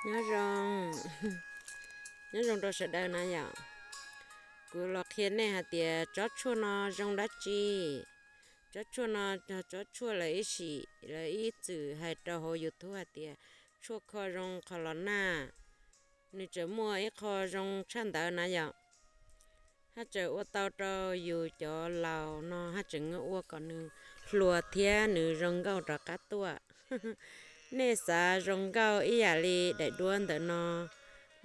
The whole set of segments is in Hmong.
Nyob zoo, nyob zoo rau sawv daws na yom. Kuv los qhia nej hais tias tsob tshuaj no zoo dab tsi. Tsob tshuaj no yog tsob tshuaj lawv ib sim lawv ib txwm hais rau hauv YouTube hais tias tshuaj kho zoo qhov los nag. Nws tseem muaj ib qho zoo tshaj ntawd na yom. Haj tseem ua tau rau yus cov laus no haj tseem ua kom nws hluas thiab nws zoo nkauj rov qab tuaj. Nej xav zoo nkauj ib yam li daim duab ntawm no,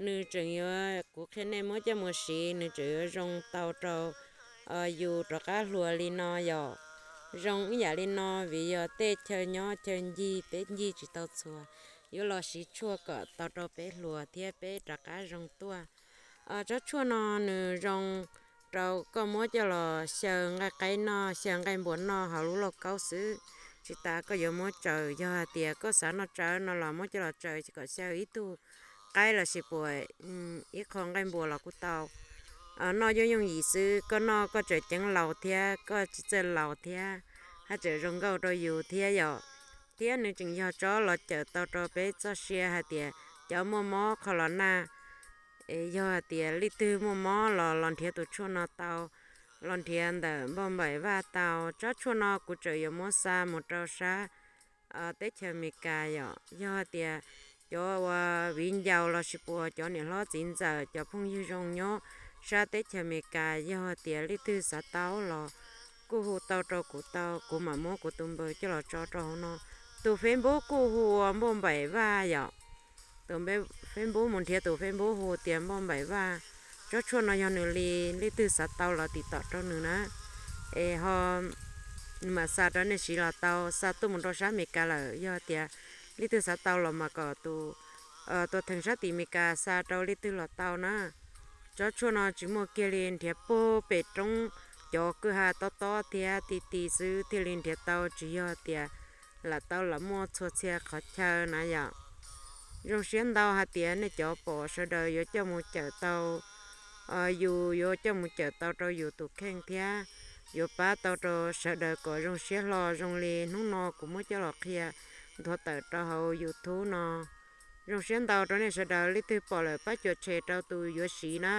nws tseem yuav, kuv qhia nej muab coj mus siv nws tseem yuav zoo tau rau yus rov qab hluas li no yom. Zoo ib yam li no vim yog tej chaw nyob chaw ncig peb ncig tsis tau txhua, yuav los siv tshuaj kom tau rau peb hluas thiab peb rov qab zoo tuaj. Tsob tshuaj no nws zoo rau koj muab coj los xyaw nqaij qaib noj, xyaw nqaij npua noj hauv lub lauj kaub xwb. Tsis tas koj yuav muab tsaws, yog hais tias koj xav noj tsawv no los muab coj los tsaws kom xyaw ib tug qaib lossis puas ib qho nqaij npua los kuj tau. Noj yooj yooj yim xwb, koj noj koj tseem ceev laus thiab koj tsis txawj laus thiab, haj tseem zoo nkauj rau yus thiab yom. Thiab nws tseem yog tsob los cawm tau rau peb txoj sia hais tias cov muaj mob qhov los nag, yog hais tias leej twg muaj mob los los nrhiav tus tshuaj no tau, los nrhiav ntawm npauj npaim vaj tau. Tsob tshuaj no kuv tseem yuav muab xa mus rau sab teb chaws Amelikas yom. Yog hais tias cov uas viv ncaus lossis puas cov niam hlob txiv ntxawm cov phooj ywg zoo nyob sab teb chaws Amelikas, yog hais tias leej twg xav tau los kuj hu tau rau kuv tau, kuv mam muab kuv tus npawb coj los tso rau hauv no. Tus Facebook kuj hu ua npauj npaim vaj yom. Tus Facebook mus nrhiav tus Facebook hu tias npauj npaim vaj. Tsob tshuaj no yog nws li, leej twg xav tau los tiv tom rau nws na. Es ho nws mam xa rau nej siv los tau, xa tuaj mus rau sab Amelikas lawm. Yog tias leej twg xav tau los mas kom tus tuam theem sab tim Amelikas xa rau leej twg los tau na. Tsob tshuaj no tsis muaj kiag li, nrhiav puag pem roob cov kwj ha tob tob thiab ti ti xwb thiaj li nrhiav tau, tsis yog tias lam tau lam muaj txhua txhia qhov chaw na yom. Zoo siab ntau hais tias nej cov pom sawv daws yuav coj mus cawm tau, yus yuav coj mus cawm tau rau yus tus kheej thiab yuav pab tau rau sawv daws kom zoo siab hlo zoo li hnub no kuv muab coj los qhia nthuav tawm rau hauv YouTube no. Zoo siab ntau rau nej sawv daws, leej twg pom lawm pab cuam tshem rau tus yuav siv na.